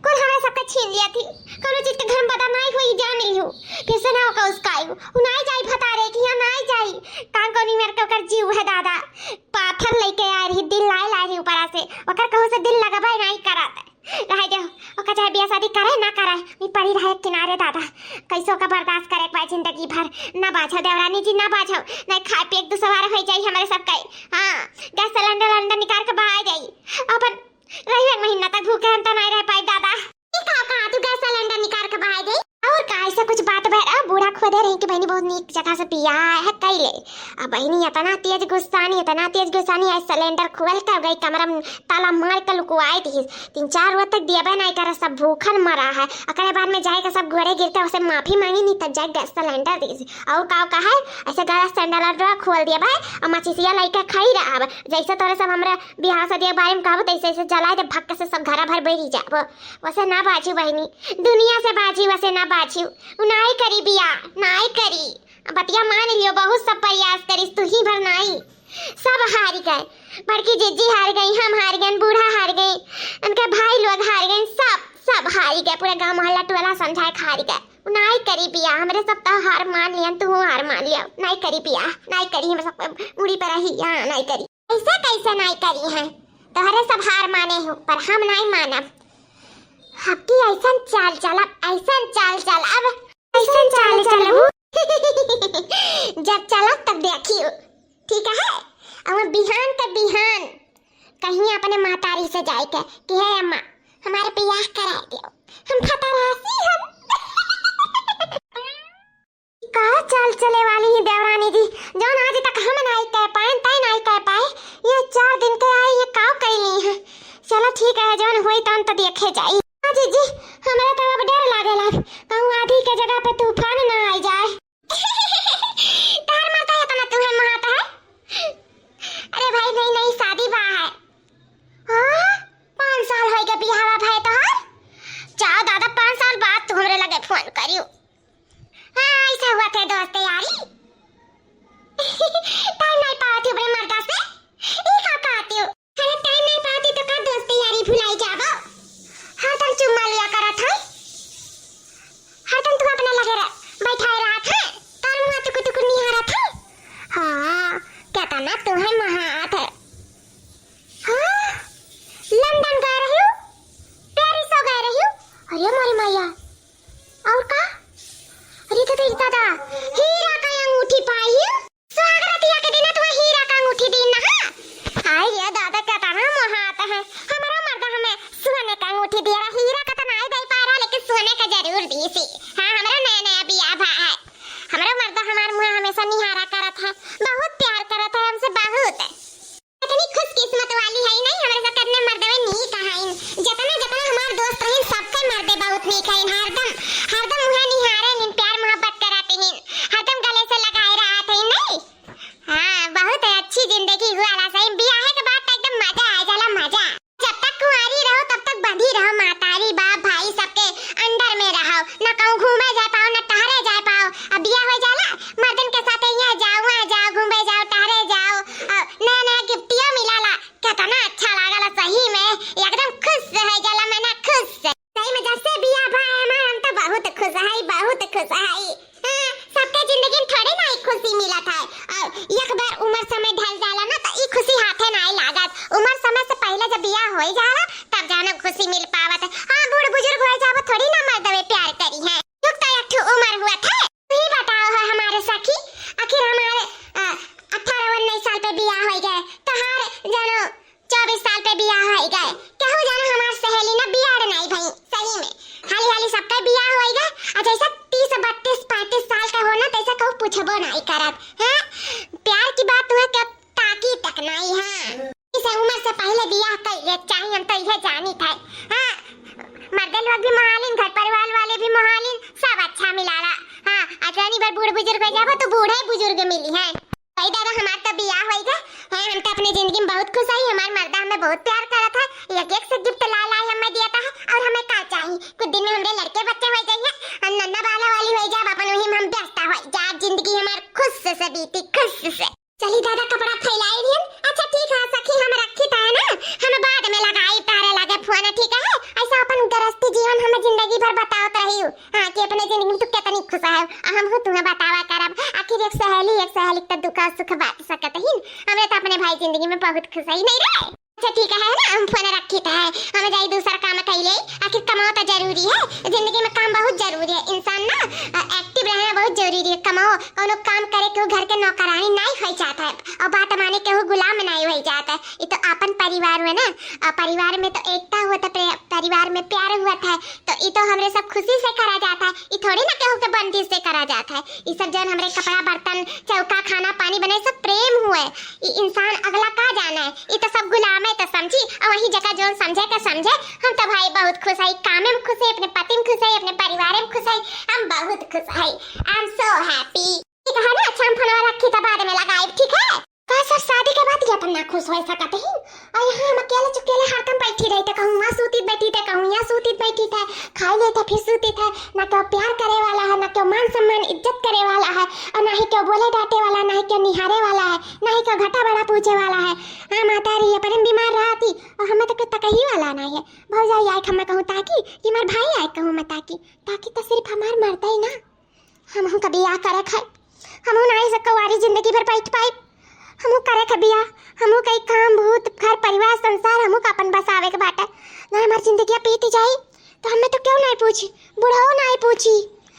कुल हमरा सबका छीन लिया थी। कोनो चीज के घर में पता नहीं हुई, जान ली हूँ। फिर से ना होकर उसका आई हूँ। उ नाई जाई भतारे कि यहाँ नाई जाई। कान कोनी मेरे के ओकर जीव है दादा। पाथर लेके आ रही, दिल लाए ला रही ऊपरा से। ओकर कहूँ से दिल लगाबे नाई करत। रहे दे, ओकर चाहे बियाह शादी करे ना करे, मी पड़ी रहे किनारे दादा। कैसे ओकर बर्दाश्त करे के बा जिंदगी भर। ना बाझो देवरानी जी, ना बाझो। नहीं खाए पिए के दुसवार हो जाई हमारे सब कई। हाँ, गैस सिलेंडर वेलेंडर निकाल के बहाए जाई। अपन रही एक महीना तक भूखे हम तो नहीं रह पाई दादा। ई का कहा तू गैस सिलेंडर निकाल के बहाए दे? और का ऐसा कुछ बात बह रहा? बूढ़ा खोदे रही कि बहनी बहुत नीक जगह से पिया है, कई ले। अब बहनी इतना तेज गुस्सानी, इतना तेज गुस्सानी, आज सिलेंडर खोल के गई कमरा में ताला मार के लुकवाए दी। तीन चार रोज तक दिया नहीं करे, सब भूखन मरा है। अकरे बाद में जाए के सब गोड़े गिर के उसे माफी मांगी, नहीं तब जाए गैस सिलेंडर दी। और का कहा है, ऐसे गैस सिलेंडर खोल दिया भाई, और माचिसिया लेके खाई रहा। अब जैसे तोरे सब हमरा बियाह शादी के बारे में कहबो, तैसे ऐसे जलाए दे, भक्क से सब घरा भर बैरी जाबो। वैसे ना बाझू बहनी, दुनिया से बाझी, वैसे ना बाझू। उ नाई करी बियाह, नाई करी। बतिया मान लियो, बहुत सब प्रयास करिस, तू ही भर नाई। सब हार गए, बड़की जिज्जी हार गई, हम हार गए, बूढ़ा हार गए, उनके भाई लोग हार गए, सब, सब हार गए, पूरा गांव मोहल्ला टोला समझाए के हार गए। उ नाई करी बियाह, हमरे सब तो हार मान लियन, तू हार मान लिया, नाई करी बियाह, नाई करी, हमरे सब मुड़ी पर रही, हाँ, नाई करी। ऐसे कैसे नाई करी है? तोहरे सब हार माने हो, पर हम नाई मानब। हबकी ऐसन चाल चलब, ऐसन चाल चलब, ऐसन चाल चलब। जब चलब तब देखियो, ठीक है? और बिहान के बिहान कहीं अपने महतारी से जाए के कि हे अम्मा, हमारे बियाह करा दियो, हम खतरासी हम। का चाल चले वाली है देवरानी जी, जौन आज तक हम नाई कह पाए, तय नाई कह पाए, ये चार दिन के आई, ये का कैली है? चलो ठीक है, जौन होई तौन तो देखे जाई। हाँ जीजी, हमरा तो अब डर लागेला, कहूँ आधी के जगह पे तूफान ना आ जाए। तार माता इतना तुहे महात है? अरे भाई, नहीं, नहीं, शादी बा है। हाँ, पाँच साल होई गए बियाहवा भए तोहर। जाओ दादा, पाँच साल बाद तू हमरे लगे फोन करियो। हाँ, ऐसा हुआ थे दोस्त यारी। टाइम नहीं पावत हूँ अपने मर्दा से। ई का कहती हूँ? अरे टाइम नहीं पाती तो का दोस्त यारी भुलाई जाबो? हरदम चुम्मा लिया करत है। हरदम तू अपने लगे रह, बैठाए रहत है। तार मुँह टुकुर टुकुर निहारत है। हाँ, कहता ना तू है महात है। हाँ, लंदन गए रही हूँ, पेरिस गए रही हूँ। अरे मोरी मैया, और का? अरे तो तेरी दादा, हीरा का अंगूठी पाई है। सुहागरतिया के दिन तू हीरा का अंगूठी दीन ना, हाँ? हाय रे दादा, कहता ना महात है। हमारा मर्दा हमें सोने का अंगूठी दिया रहा, हीरा का तो नहीं दे पा रहा, लेकिन सोने का जरूर दी सी। हाँ, हमारा नया नया बियाह भा है। हमारा मर्दा हमार मुँह हमेशा निहारा करत है, बहुत प्यार करत है हमसे, बहुत। इतनी खुशकिस्मत वाली है नहीं, हमरे साथ इतने मर्दवे नीक हैं। जितना, जितना हमार दोस्त रहिन, सबके मर्दे बहुत नीक हैं। हरदम, हरदम मुँह निहारे लीन, प्यार मोहब्बत करत हीन, हरदम अभी मोहालिन, घर परिवार वाले भी मोहालिन, सब अच्छा मिलाला। हाँ, अतनी बार बूढ़ बुजुर्ग होइ जाबो तो बूढ़े बुजुर्ग मिली हैं। भाई दादा, हमार तो बियाह होई गए हैं, हम तो अपने जिंदगी में बहुत खुश हई। हमार मर्दा हमें बहुत प्यार करत है, एक एक से गिफ्ट ला लाई हमें देता है, और हमें का चाही? कुछ दिन में हमरे लड़के बच्चे होइ जाइए, हम नन्ना बाला वाली होइ जाब, अपन वही में हम व्यस्त होइ जाब, जिंदगी हमार खुश से बीती, खुश से। चली दादा, कपड़ा फैलाई दिहन। अच्छा ठीक है सखी, हम रखी त है ना, हम बाद में लगाई तारे लगे फोन, ठीक है? ऐसा अपन गृहस्थी जीवन हमें जिंदगी भर बतावत रही हो, हाँ, कि अपने जिंदगी में तू कितनी खुश है, आ हम हो तुम्हें बतावा करब। आखिर एक सहेली, एक सहेली के तो दुख सुख बांट सकत ही। हमरे तो अपने भाई जिंदगी में बहुत खुश है, नहीं रे? अच्छा ठीक है ना, हम फोन रखी त है, हम जाई दूसर काम कैले। आखिर कमाओ तो जरूरी है, जिंदगी में काम बहुत जरूरी है। इंसान ना, अ, एक्टिव रहना बहुत जरूरी है। कमाओ, कोनो काम करे, केहू घर के नौकरानी नाई होइ जात है, और बात माने, केहू गुलाम नाई होइ जात है। ये तो अपन परिवार हुआ ना, और परिवार में तो एकता हुआ था, प्रे-, परिवार में प्यार हुआ था, तो ये तो हमरे सब खुशी से करा जात है। ये थोड़ी ना केहू के बंदिश से करा जात है। ये सब जौन हमरे कपड़ा बर्तन, चौका, खाना पानी बने, सब प्रेम हुए। ई इंसान अगला का जाने, ई तो सब गुलाम है तो समझी, और वही जगह जौन समझे के समझे। हम तो भाई बहुत खुश है, कामे में खुश है, अपने पति में खुश है, अपने परिवार में खुश है, हम बहुत खुश है। I am so happy। ठीक है ना, अच्छा हम फोनवा रखी तो बाद में लगाई, ठीक है? का सर शादी के बाद ये इतना खुश हो सकत ही? और यहाँ हम अकेले चुकेले हरदम बैठी रही थे, कहूँ वहाँ सूती बैठी थे, कहूँ यहाँ सूती बैठी थे, खाई लेते फिर सूती थे। ना क्यों प्यार करे वाला है, ना क्यों मान सम्मान इज्जत करे वाला है, और ना ही क्यों बोले डांटे वाला, ना ही क्यों निहारे वाला है, ना ही क्यों घटा बड़ा पूछे वाला है। हाँ माता रे, ये पर हम बीमार रहती और हमें तो कोई तकही वाला ना है। भौजाई आए हमें कहूँ ताकि, कि हमार भाई आए कहूँ मैं ताकि, ताकि तो सिर्फ हमार मरता ही ना। हमहू का बियाह करे खाए, हमहू नाई से कुंवारी जिंदगी भर बैठ पाइब। हमहू करे के बियाह, हमहू कई काम भूत, घर परिवार संसार, हमहू का अपन बसावे के बाटे। ना हमार जिंदगी बीत जाई तो हमें तो क्यों नाई पूछी, बुढ़ाओ नाई पूछी।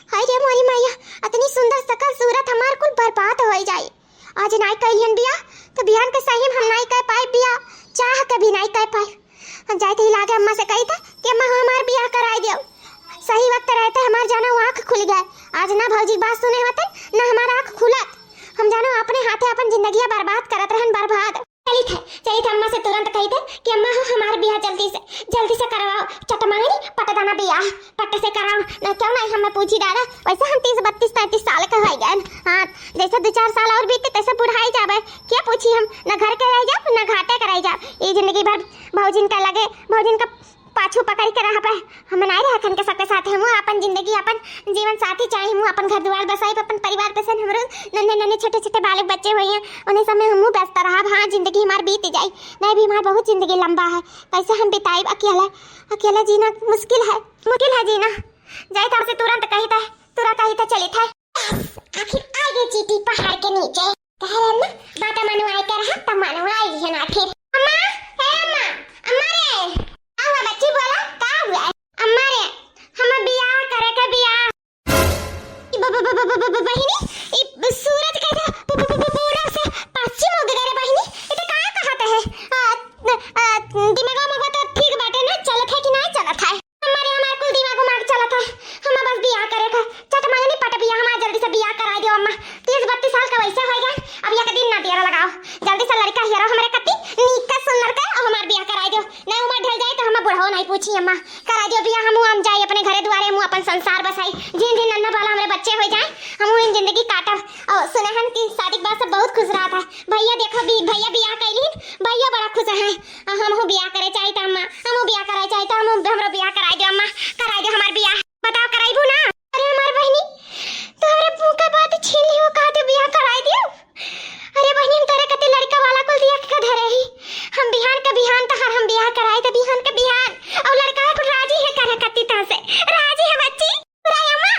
हाय रे मोरी मैया, इतनी सुंदर शकल सूरत हमार कुल बर्बाद हो जाई। आज नाई कैलियन बियाह तो बिहान के सही में हम नाई कर पाए बियाह, चाह के भी नाई कर पाए। हम जाइत ही लागे अम्मा से कही था कि अम्मा, हमार बियाह कराई दियो। सही वक्त रहते हमार जाना आँख खुल गए। आज ना भौजी बात सुने होते, ना हमार आँख खुलत। हम जानो अपने हाथे अपन जिंदगिया बर्बाद करत रहन, बर्बाद। चली थे, चली थे अम्मा से तुरंत कही थे कि अम्मा हो, हमार बियाह जल्दी से, जल्दी से करवाओ। चट मंगनी पट दाना बियाह, पट से कराओ। ना क्यों नहीं हमें पूछी दादा, वैसे हम तीस, बत्तीस, तैंतीस साल के हो गए। हाँ, जैसे दो चार साल और बीते तैसे बुढ़ाई जाबे। क्या पूछी हम, ना घर के रह जाब, ना घाटे के रह जाब। ये जिंदगी भर भौजिन का लगे, भौजिन का पाछू पकड़ के रह पे हम नाई रह खन के सबके साथ। हमहू अपन जिंदगी, अपन जीवन साथी चाही, हमहू अपन घर दुआर बसाई, अपन परिवार बसाई। हमरो नन्हे नन्हे छोटे छोटे बालक बच्चे हुए हैं, उन्हें सब में हमहू व्यस्त रहब। हाँ, जिंदगी हमार बीत जाई, नहीं भी हमार बहुत जिंदगी लंबा है, कैसे हम बिताई अकेला? अकेला जीना मुश्किल है, मुश्किल है जीना। जाई तो हमसे तुरंत कही थे, तुरंत कही थे चली थे। आखिर आ गए चींटी पहाड़ के नीचे। कह रहे ना, बात मनवाए के रहा, तब मनवाए लिहन आखिर। अम्मा, ए अम्मा, अम्मा रे। का हुआ बच्ची, बोला, का हुआ? अम्मा रे, हम बियाह करे के बियाह। ई ब-, ब-, ब-, ब-, ब-, ब-, बहिनी, ई सूरज कैसे पू-, पू-, पू-, पू-, पूरब से पश्चिम हो गए रे बहिनी? ई तो का कहत है? आ, आ, दिमाग में तो ठीक बाटे ना, चलत है कि नहीं चलत है? अम्मा रे, हमार कुल दिमाग उमाग चलत है। हम बस बियाह करे का, चट मंगनी पट बियाह, हमार जल्दी से बियाह कराई दियो अम्मा। तीस बत्तीस साल का वैसे हो गए, अब एक दिन ना देर लगाओ, जल्दी से लड़का हेरो हमरे कत्ती, नीक का सुंदर का, और हमार बियाह कराई दियो। नहीं उम्र ढल जाए तो हम बुढ़ाओ नहीं पूछी अम्मा। कराई दियो बियाह, हमहू हम जाई अपने घरे दुआरे, हमहू अपन संसार बसाई। जिन दिन नन्ना बाला हमरे बच्चे हो जाए, हमहू इन जिंदगी काटब। और सुने हन कि शादी के बाद सब बहुत खुश रहत है। भैया देखो, बी-, भैया बियाह कैलिन, भैया बड़ा खुश है। आ, हमहू बियाह करे चाहित अम्मा, हमहू बियाह करे चाहित, हमहू, हमरो बियाह कराई दियो अम्मा, कराई दियो हमार बियाह। बताओ, कराइबू ना? अरे हमार बहिनी, तोहरे मुंह का बात छीन लियो, कहा तू बियाह कराई दियो? अरे बहिनी, हम तोरे कते लड़का वाला कुल देख के धरे ही, हम बिहान के बिहान तहार हम बियाह कराई तो बिहान के बिहान, और लड़का है कुल राजी है करे कत्ती तह से, राजी है बच्ची। बुराई अम्मा,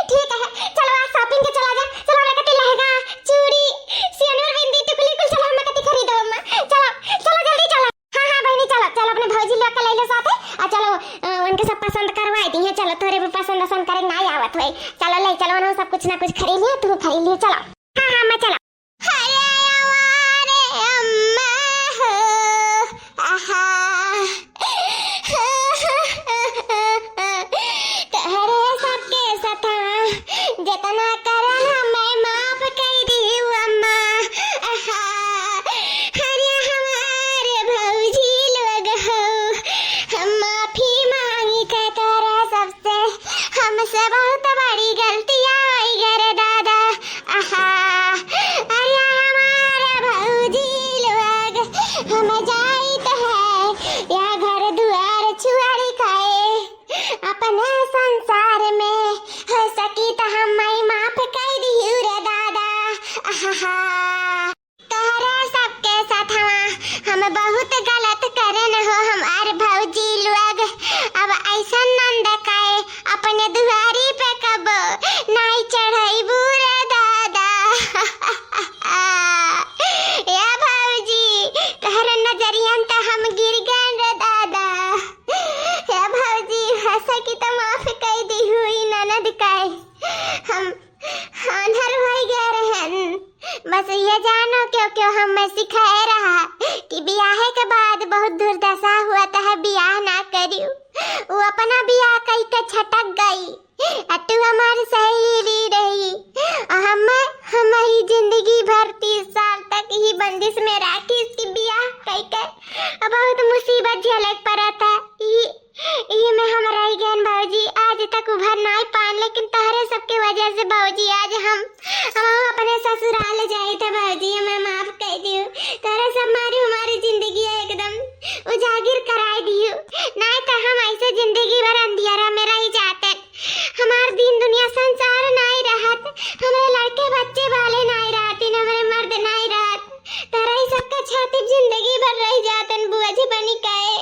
ठीक है, चलो आज shopping के चला जा, चलो हमरा कत्ती लहंगा, चूड़ी, सियनूर, बिंदी, टिकुली कुल चलो हमरा कत्ती खरीदो अम्मा, चलो, चलो जल्दी चलो। हाँ, हाँ बहिनी, चलो, चलो अपने भौजी लोग के ले लो साथे, आ चलो, अ, उनके सब पसंद करवाई दी है, चलो, तोरे भी पसंद वसंद करे ना आवत होए, चलो ले चलो ना, सब कुछ ना कुछ खरीद लियो, तू खरीद लियो, चलो। हाँ, हाँ, मैं चलो। अरे अम्मा रे, अम्मा हो, आहा। तोहरे सबके सथा, जितना करन हमें माफ कर दियो अम्मा। आहा, अरे हमारे भौजी लोग हो, हम माफी मांगी के तोरा अने संसार में हो सकी त हम माई माफ कई दिहु रे दादा। आहा। तोहरे सबके साथवा हम बहुत गलत करन हो हमार भौजी लोग। अब ऐसन नंद काए अपने दुआरी पे कबो नाई चढ़ाईबू रे दादा। ए भौजी, तोहरे नजरियन त हम गिर गए रे दादा। ए भौजी, हो सकी त माफ कई दिहु ई ननद काए। हम आन्हर होई गए रहन। बस ये जानो क्यों क्यों हमें सिखाए रहा कि बियाहे के बाद बहुत दुर्दशा हुआ त है, बियाह ना करियो। वो अपना बियाह कई के छटक गई, आ तू हमार सहेली रही, आ हम हमारी जिंदगी भर तीस साल तक ही बंदिश में राखी इसकी बियाह कई के। अब बहुत मुसीबत झेले के पड़त है। ई ई में हम रह गए भौजी, आज तक उभर नाई पान, लेकिन तहरे सबके वजह से भौजी आज हम हम अपने ससुराल जाइत है भौजी, हमें माफ कर दियो। तहरे सब मारू हमारी जिंदगी एकदम उजागिर कराई दियो, नाई तो हम ऐसे जिंदगी भर अंधियारा में रह जाते। हमार दिन दुनिया संसार नाई रहत, हमारे लड़के बच्चे वाले नाई रहते, हमारे मर्द नाई रहत। तहरे सबका छाती जिंदगी भर रह जातन बोझ बनी काए।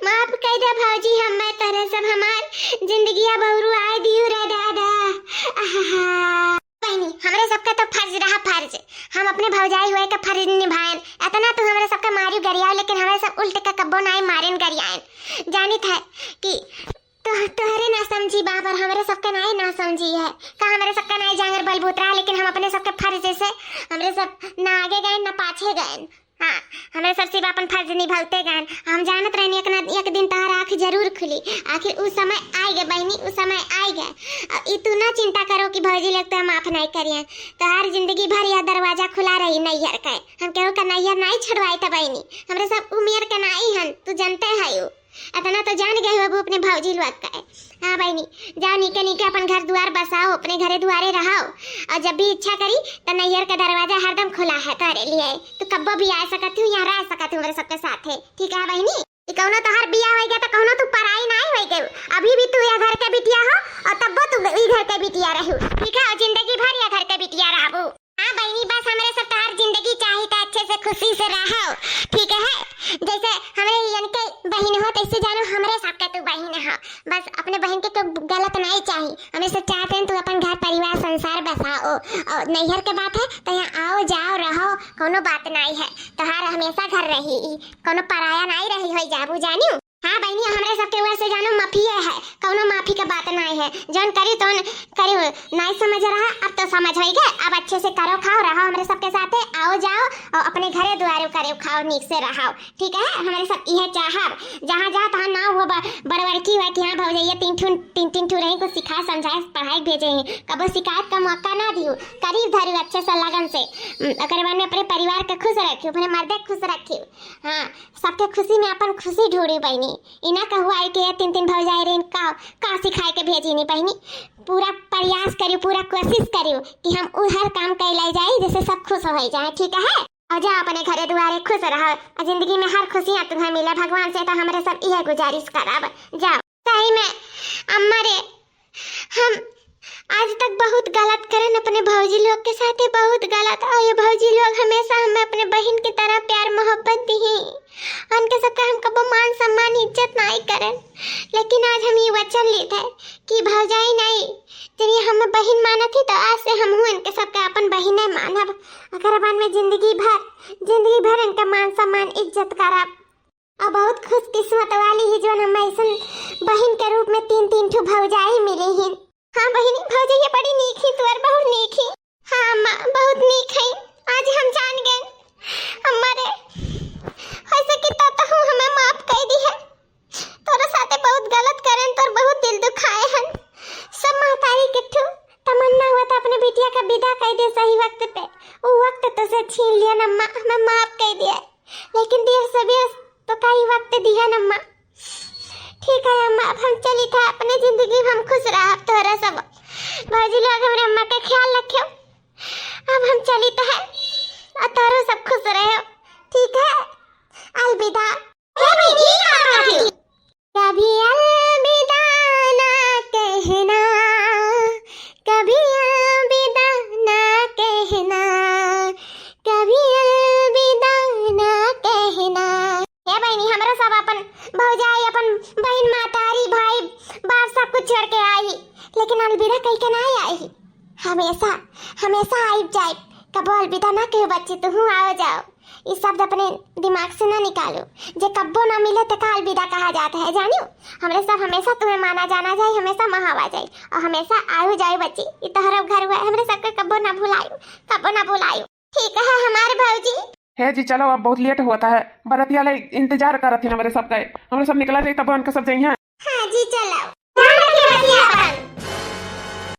माफ कई दे भौजी, हमें तोहरे सब हमार जिंदगिया बौरू आए दियो रे दादा। आहा। बहिनी, हमरे सबका तो फर्ज रहा फर्ज, हम अपने भौजाई हुए का फर्ज निभाएन। इतना तू हमरे सबका मारी गरियाओ, लेकिन हमरे सब उल्ट का कब्बो नाई मारेन गरियाएन। जानित है कि तो, तोहरे ना समझी बाप और हमरे सबका नाई ना समझी है। का हमरे सबका नाई जांगर बलबूत रहा, लेकिन हम अपने सबके फर्ज से हमरे सब ना आगे गए ना पाछे गए। हाँ, हमरे सब सिर्फ अपन फर्ज निभाते गए। हम जानत रहनी एक ना एक दिन तोहर आँख जरूर खुली। आखिर उ समय आइ गए बहिनी, उ समय आइ गए। अब ई तू ना चिंता करो कि भौजी लोग तो माफ नहीं करिए। तोहार जिंदगी भर यह दरवाजा खुला रही नैहर के। हम केहू का नैहर नहीं छुड़वाए त बहिनी। हमरे सब उमियर के नाई हन, तू जानते है यू। इतना तो जान गए हो अपने भौजी लोग का। हाँ बहिनी, जाओ नीके नीके अपन घर दुआर बसाओ, अपने घरे दुआरे रहो, और जब भी इच्छा करी तो नैहर का दरवाजा हरदम खुला है तोरे लिए। तू कब्बो भी आ सकत हूँ, यहाँ रह सकत हूँ मेरे सबके साथ है, ठीक है बहिनी? ई कौनो तोहार बियाह होई गया तो कौनो तू पराई नाई होई गई, अभी भी तू यह घर के बिटिया हो और तब्बो तू ई घर के बिटिया रहू, ठीक है? और जिंदगी भर यह घर के बिटिया रहबू। हाँ बहिनी, बस हमरे सब तोहार जिंदगी चाही त अच्छे से खुशी से रहो, ठीक है? जैसे हमरे इनके बहिन हो तैसे जानो हमरे सबके तू बहिन हो। बस अपने बहिन के कोई गलत नहीं चाही। हमरे सब चाहते हैं तू अपन घर परिवार संसार बसाओ और नैहर के बात है तो यहाँ आओ जाओ रहो, कोनो बात नहीं है। तोहार हमेशा घर रही, कोनो पराया नहीं रही होई जाबू जानियो। हाँ बहिनी, हमरे सबके ओर से जानो माफिए है, कौनो माफी के बात नाई है। जौन करी तौन करी, नाई समझ रहा, अब तो समझ होई गए। अब अच्छे से करो खाओ, रहो हमरे सबके साथे, आओ जाओ और अपने घरे दुआरे करो खाओ, नीक से रहो, ठीक है? हमरे सब इहे चाहब, जहाँ जा तहाँ ना वो ब-, बड़बड़की हुआ कि हाँ भौजैया तीन ठुन तीन तीन ठू रही, कुछ सिखाए समझाए पढ़ाई भेजे ही, कबो शिकायत का मौका ना दियो, करीब धरू अच्छे से लगन से। उम, ओकरे बाद में अपने परिवार के खुश रखियो, अपने मर्दे के खुश रखियो। हाँ, सबके खुशी में अपन खुशी ढूंढी बहिनी। इना कहू आई के तीन तीन भौजाई रही, का, का सिखाए के भेजी नी बहिनी? पूरा प्रयास करियो, पूरा कोशिश करियो कि हम उ हर काम कैले जाई जिससे सब खुश हो जाए, ठीक है? और जा अपने घरे दुआरे खुश रहो और जिंदगी में हर खुशियाँ तुम्हें मिले, भगवान से तो हमरे सब इहे गुजारिश करब। जाओ। सही में अम्मा रे, हम आज तक बहुत गलत करन अपने भौजी लोग के साथे, बहुत गलत। और ये भौजी लोग हमेशा हमें अपने बहिन की तरह प्यार मोहब्बत दी ही। उनके सबके हम कबो मान सम्मान इज्जत नाई करन, लेकिन आज हम ये वचन लेत है कि भौजाई नाई, जब ये हमें बहिन मानत ही तो आज से हम हूँ इनके सबके अपन बहिने मानब। अगर अपन में जिंदगी भर, जिंदगी भर इनका मान सम्मान इज्जत करब। और बहुत खुशकिस्मत वाली ही जोन हम ऐसन बहिन के रूप में तीन तीन ठो भौजाई मिली ही। हाँ बहिनी, भौजैया बड़ी नीक ही, तोर बहुत नीक ही। हाँ अम्मा, बहुत नीक है। आज हम जान गए। अम्मा रे, ऐसे कि तो, तो हमें माफ कर दी है। तोरा साथे बहुत गलत करन, तोर बहुत दिल दुखाए हन। सब महतारी के ठू तमन्ना हुआ था अपने बिटिया का विदा कर दे सही वक्त पे। वो वक्त तो से छीन लिया ना अम्मा, हमें माफ कर दिया। लेकिन देर सबेर तो कई वक्त दिया ना अम्मा। ठीक है अम्मा, अब हम चली था, अपने जिंदगी में हम खुश रहा, अब तोहरा सब भौजी लोग हमरे अम्मा का ख्याल रखियो। अब हम चली तो है, और तोहरो सब खुश रहो, ठीक है? अलविदा। हे भाई, ई का बात है? कभी अलविदा ना छोड़ के आई, लेकिन अलविदा कह के ना आई। हमेशा, हमेशा आइब जाइब, कबो अलविदा ना कहो बच्ची, तुहू आओ जाओ। ई शब्द अपने दिमाग से ना निकालो। जे कब्बो ना मिले, तेका अलविदा कहा जात है, जानियो। हमरे सब हमेशा तुम्हें माना जाना जाए, हमेशा मनावा जाए, और हमेशा आयु जाए बच्ची। ई तोहरा घर हुआ है, हमरे सबके कब्बो ना भुलायो, कब्बो ना भुलायो। ठीक है हमारे भौजी। हे जी, चलो, अब बहुत लेट होता है, बरतिया ले इंतजार करत ही हमरे सबके। हमरे सब निकला जाए, तब उनके सब जाइए। हाँ जी, चलो। ध्यान रखिए बच्ची अपन।